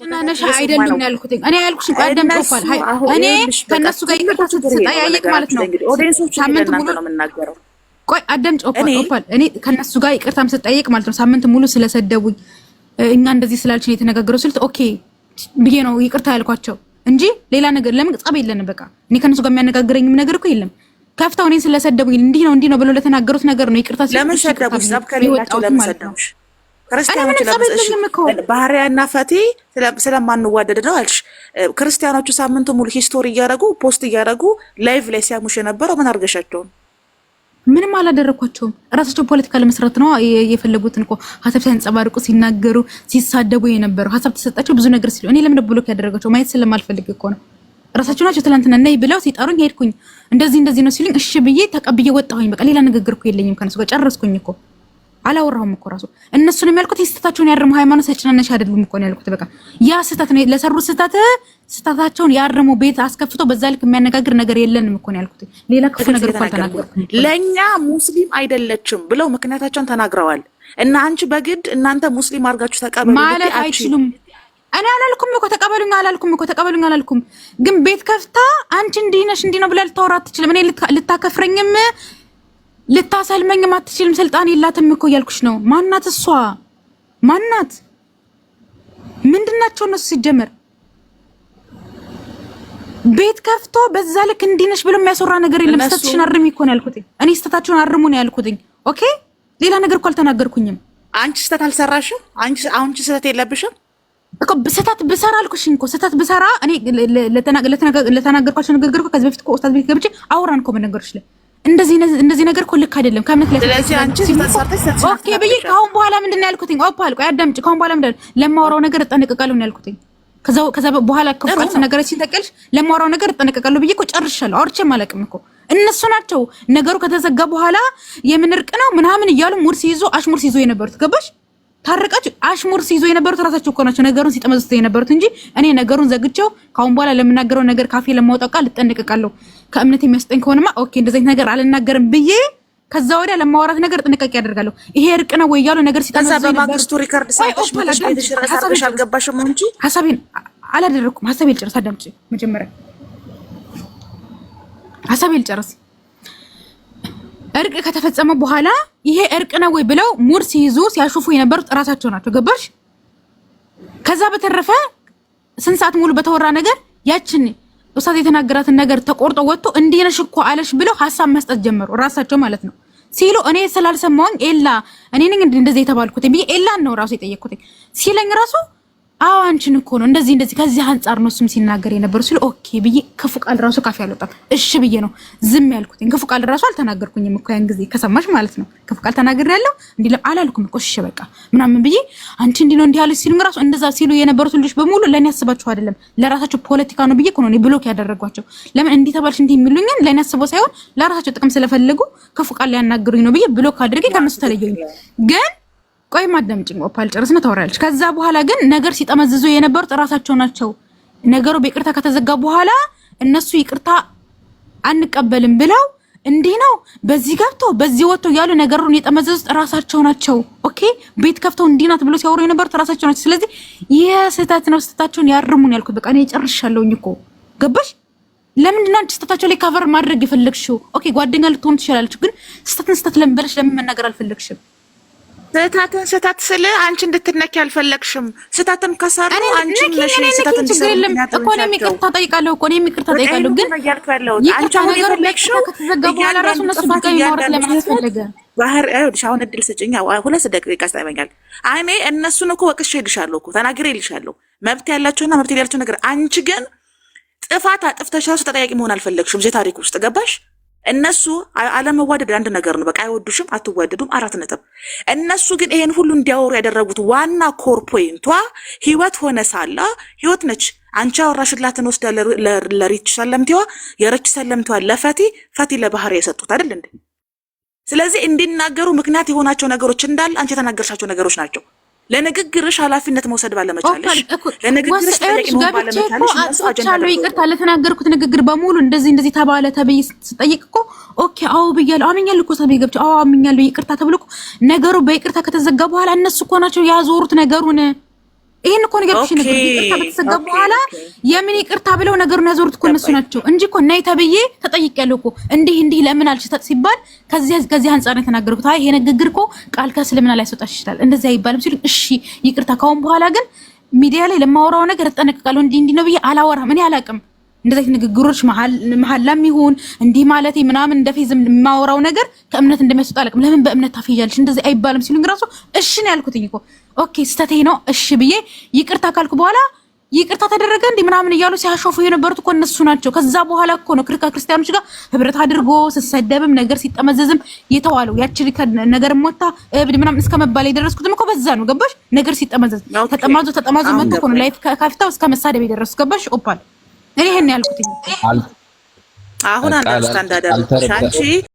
ነሻ አይደሉም ያልኩት እኔ ያልኩሽ ቀደም ጮፋል። እኔ ከነሱ ጋር ይቅርታ ስጠያየቅ ማለት ነው። ሳምንት ሙሉ ነው የምናገረው። ቆይ አዳምጪ ኦፓል። እኔ ከነሱ ጋር ይቅርታም ስጠየቅ ማለት ነው ሳምንት ሙሉ ስለሰደቡኝ እኛ እንደዚህ ስላልችን የተነጋገረው ስልት okay ብዬ ነው ይቅርታ ያልኳቸው እንጂ ሌላ ነገር ለምን ጸብ የለንም። በቃ እኔ ከነሱ ጋር የሚያነጋግረኝም ነገር እኮ የለም። ከፍተው እኔን ስለሰደቡኝ እንዲህ ነው እንዲህ ነው ብሎ ለተናገሩት ነገር ነው ይቅርታ። ለምን ሰደቡሽ? ጸብ ከሌላቸው ለምን ሰደቡሽ? ክርስቲያኖች ባህሪያና ፈቴ ስለማንዋደድ ነው አልሽ። ክርስቲያኖቹ ሳምንቱ ሙሉ history እያደረጉ post እያደረጉ live ላይ ሲያሙሽ የነበረው ምን አድርገሻቸውም? ምንም አላደረኳቸውም። እራሳቸው ፖለቲካ ለመስራት ነው የፈለጉትን እኮ ሀሳብ ሲያንጸባርቁ፣ ሲናገሩ፣ ሲሳደቡ የነበረው ሀሳብ ተሰጣቸው ብዙ ነገር ሲሉ እኔ ለምን block ያደረጋቸው ማየት ስለማልፈልግ እኮ ነው። እራሳቸው ናቸው ትላንትና ነይ ብለው ሲጠሩኝ ሄድኩኝ። እንደዚህ እንደዚህ ነው ሲሉኝ እሺ ብዬ ተቀብዬ ወጣሁኝ። በቃ ሌላ ንግግር እኮ የለኝም ከነሱ ጋር ጨረስኩኝ እኮ አላወራሁም እኮ ራሱ እነሱን የሚያልኩት የስህተታቸውን ያርሙ። ሃይማኖት ሰጭናነሽ አይደሉም እኮ ነው ያልኩት። በቃ ያ ስህተት ነው ለሰሩት ስህተት ስህተታቸውን ያርሙ። ቤት አስከፍቶ በዛ ልክ የሚያነጋግር ነገር የለንም እኮ ነው ያልኩት። ሌላ ክፉ ነገር እኮ አልተናገርኩም። ለእኛ ሙስሊም አይደለችም ብለው ምክንያታቸውን ተናግረዋል። እና አንቺ በግድ እናንተ ሙስሊም አድርጋችሁ ተቀበሉ ማለት አይችሉም። እኔ አላልኩም እኮ ተቀበሉኝ አላልኩም እኮ ተቀበሉኝ አላልኩም። ግን ቤት ከፍታ አንቺ እንዲህ ነሽ እንዲህ ነው ብላ ልታወራ አትችልም። እኔ ልታከፍረኝም ልታሰልመኝም አትችልም። ስልጣን የላትም እኮ እያልኩሽ ነው። ማናት እሷ? ማናት? ምንድናቸው እነሱ ሲጀመር? ቤት ከፍቶ በዛ ልክ እንዲህ ነሽ ብሎ የሚያስወራ ነገር የለም። ስህተትሽን አርሚ እኮ ነው ያልኩትኝ እኔ። ስህተታቸውን አርሙ ነው ያልኩትኝ። Okay፣ ሌላ ነገር እኮ አልተናገርኩኝም። አንቺ ስህተት አልሰራሽም። አንቺ ስህተት የለብሽም እኮ ስህተት ብሰራ አልኩሽኝ እኮ ስህተት ብሰራ እኔ ለተናገርኳቸው ንግግር እኮ ከዚህ በፊት እኮ ኡስታዝ ቤት ገብቼ አውራን እኮ በነገሮች ላይ እንደዚህ እንደዚህ ነገር እኮ ልክ አይደለም። ከእምነት ላይ ስለዚህ አንቺ okay ብዬ ከአሁን በኋላ ምንድን ነው ያልኩትኝ? ኦፓል ቆይ አዳምጪ። ከአሁን በኋላ ምንድን ነው ለማወራው ነገር እጠነቀቃለሁ ነው ያልኩትኝ። ከዛ በኋላ ክፉ ቃል ስነገረችኝ ታውቂያለሽ፣ ለማወራው ነገር እጠነቀቃለሁ ብዬ እኮ ጨርሻለሁ። አውርቼም አላውቅም እኮ እነሱ ናቸው ነገሩ ከተዘጋ በኋላ የምን እርቅ ነው ምናምን እያሉ mood ሲይዙ አሽሙር ሲይዙ የነበሩት ገባሽ? ታርቃችሁ አሽሙር ሲይዙ የነበሩት ራሳቸው እኮ ናቸው ነገሩን ሲጠመዝዙት የነበሩት እንጂ እኔ ነገሩን ዘግቼው ከአሁን በኋላ ለምናገረው ነገር ካፌ ለማውጣው ቃል እጠነቀቃለሁ። ከእምነት የሚያስጠኝ ከሆነማ okay እንደዚህ አይነት ነገር አልናገርም ብዬ ከዛ ወዲያ ለማውራት ነገር ጥንቃቄ አደርጋለሁ። ይሄ እርቅ ነው ወይ እያሉ ነገር ሲጠመዝዙ ከዛ በማግስቱ record ሳይተሽ ቤትሽ አልገባሽም እንጂ ሀሳቤን አላደረኩም። ሀሳቤን ልጨርስ፣ አዳምጪ መጀመሪያ ሀሳቤን ልጨርስ። እርቅ ከተፈጸመ በኋላ ይሄ እርቅ ነው ወይ ብለው mood ሲይዙ ሲያሹፉ የነበሩት እራሳቸው ናቸው። ገባሽ? ከዛ በተረፈ ስንት ሰዓት ሙሉ በተወራ ነገር ያችን ኡስታዝ የተናገራትን ነገር ተቆርጦ ወጥቶ እንዲህ ነሽ እኮ አለሽ ብለው ሀሳብ መስጠት ጀመሩ ራሳቸው ማለት ነው ሲሉ እኔ ስላልሰማሁኝ ኤላ እኔ ነኝ እንደዚህ የተባልኩት ብዬ ኤላን ነው ራሱ የጠየቅኩት ሲለኝ ራሱ አዎ አንቺን እኮ ነው እንደዚህ እንደዚህ ከዚህ አንጻር ነው እሱም ሲናገር የነበሩ ሲሉ okay ብዬ ክፉ ቃል ራሱ ካፌ አልወጣም። እሺ ብዬ ነው ዝም ያልኩት። ክፉ ቃል ራሱ አልተናገርኩኝም እኮ ያን ጊዜ ከሰማሽ ማለት ነው። ክፉ ቃል ተናግሬያለሁ እንዲህ አላልኩም እኮ እሺ በቃ ምናምን ብዬ አንቺ እንዲህ ነው እንዲህ ያለች ሲሉኝ ራሱ እንደዛ ሲሉ የነበሩት ልጆች በሙሉ ለእኔ አስባችሁ አይደለም ለራሳቸው ፖለቲካ ነው ብዬ እኮ ነው block ያደረጓቸው። ለምን እንዲህ ተባልሽ እንዲህ የሚሉኝን ለእኔ አስበው ሳይሆን ለራሳቸው ጥቅም ስለፈለጉ ክፉ ቃል ሊያናግሩኝ ነው ብዬ block አድርጌ ከእነሱ ተለየሁኝ ግን ቆይ ማዳምጪኝ ኦፓል ጨርስና ታወራለች። ከዛ በኋላ ግን ነገር ሲጠመዝዙ የነበሩት እራሳቸው ናቸው። ነገሩ በይቅርታ ከተዘጋ በኋላ እነሱ ይቅርታ አንቀበልም ብለው እንዲህ ነው በዚህ ገብቶ በዚህ ወጥቶ ያሉ ነገሩን የጠመዘዙት እራሳቸው ናቸው። Okay ቤት ከፍተው እንዲህ ናት ብሎ ሲያወሩ የነበሩት እራሳቸው ናቸው። ስለዚህ ይህ ስህተት ነው፣ ስህተታቸውን ያርሙን ያልኩት በቃ እኔ ጨርሻለሁኝ እኮ ገባሽ? ለምንድን ነው አንቺ ስህተታቸው ላይ cover ማድረግ የፈለግሽው? Okay ጓደኛ ልትሆን ትችላለች፣ ግን ስህተትን ስህተት ለምን ብለሽ ለምን መናገር አልፈለግሽም? ስህተትን ስህተት ስል አንቺ እንድትነኪ አልፈለግሽም። ስህተትም ከሰሩ አንቺ ነሽ ስህተት እንዲሰሩ እኮ እኔም ይቅርታ ጠይቃለሁ እኮ እኔም ይቅርታ ጠይቃለሁ። ግን አንቺ አሁን የፈለግሽው ከተዘጋ በኋላ ራሱ እነሱ ድጋሚ ማውራት ለምን አስፈለገ? ባህር ይኸውልሽ፣ አሁን እድል ስጭኝ። 2 ደቂቃ ይጠበኛል። እኔ እነሱን እኮ ወቅሼ እልሻለሁ እኮ ተናግሬ እልሻለሁ። መብት ያላቸውና መብት የሌላቸው ነገር። አንቺ ግን ጥፋት አጥፍተሽ ራሱ ተጠያቂ መሆን አልፈለግሽም። እዚህ ታሪክ ውስጥ ገባሽ? እነሱ አለመዋደድ አንድ ነገር ነው። በቃ አይወዱሽም፣ አትዋደዱም፣ 4 ነጥብ። እነሱ ግን ይሄን ሁሉ እንዲያወሩ ያደረጉት ዋና core point ቷ ህይወት ሆነ ሳላ ህይወት ነች። አንቺ ያወራሽላትን ወስዳ ለሪች ሰለምቲዋ፣ የረች ሰለምቲዋ ለፈቲ፣ ፈቲ ለባህር የሰጡት አይደል እንዴ? ስለዚህ እንዲናገሩ ምክንያት የሆናቸው ነገሮች እንዳለ አንቺ የተናገርሻቸው ነገሮች ናቸው። ለንግግርሽ ኃላፊነት መውሰድ ባለመቻለሽ፣ ለንግግርሽ ተጠያቂ መሆን ባለመቻለሽ እነሱ አጀንዳ ይቅርታ ለተናገርኩት ንግግር በሙሉ እንደዚህ እንደዚህ ተባለ ተብዬ ስጠይቅ እኮ okay አዎ ብያለሁ፣ አምኛለሁ እኮ ተብዬ ገብቼ አዎ አምኛለሁ ይቅርታ ተብሎ እኮ ነገሩ በይቅርታ ከተዘጋ በኋላ እነሱ እኮ ናቸው ያዞሩት ነገሩን። ይሄን እኮ ነገር እሺ፣ ነገር ይቅርታ በተሰጋ በኋላ የምን ይቅርታ ብለው ነገሩን ያዞሩት እኮ እነሱ ናቸው እንጂ እኮ ነይ ተብዬ ተጠይቄያለሁ እኮ። እንዲህ እንዲህ ለምን አልሽ ሲባል ከዚህ አንጻር ነው የተናገርኩት። አይ ይሄ ንግግር እኮ ቃል ከእስልምና ላይ ያስወጣሽ ይችላል፣ እንደዚህ አይባልም ሲሉ እሺ ይቅርታ፣ ካሁን በኋላ ግን ሚዲያ ላይ ለማወራው ነገር እጠነቀቃለሁ። እንዲህ እንዲህ ነው ብዬ አላወራም። እኔ አላቅም እንደዚህ ንግግሮች መሀላም ይሁን እንዲህ ማለት ምናምን እንደ ፌዝ የማወራው ነገር ከእምነት እንደሚያስወጣ አላውቅም። ለምን በእምነት ታፌዣለሽ እንደዚህ አይባልም ሲሉኝ ራሱ እሺ ነው ያልኩትኝ እኮ። Okay ስህተቴ ነው እሺ ብዬ ይቅርታ ካልኩ በኋላ ይቅርታ ተደረገ እንዲህ ምናምን እያሉ ሲያሾፉ የነበሩት እኮ እነሱ ናቸው። ከዛ በኋላ እኮ ነው ክርስቲያኖች ጋር ህብረት አድርጎ ስሰደብም ነገር ሲጠመዘዝም የተዋለው። ያቺ ነገር ሞታ እብድ ምናምን እስከ መባል የደረስኩትም እኮ በዛ ነው። ገባሽ? ነገር ሲጠመዘዝ ተጠማዞ ተጠማዞ መጥቶ እኮ ነው live ከፍተው እስከ መሳደብ የደረሱት። ገባሽ? ኦፓል እኔ ይሄን ያልኩት አሁን understand አደረኩሽ አንቺ።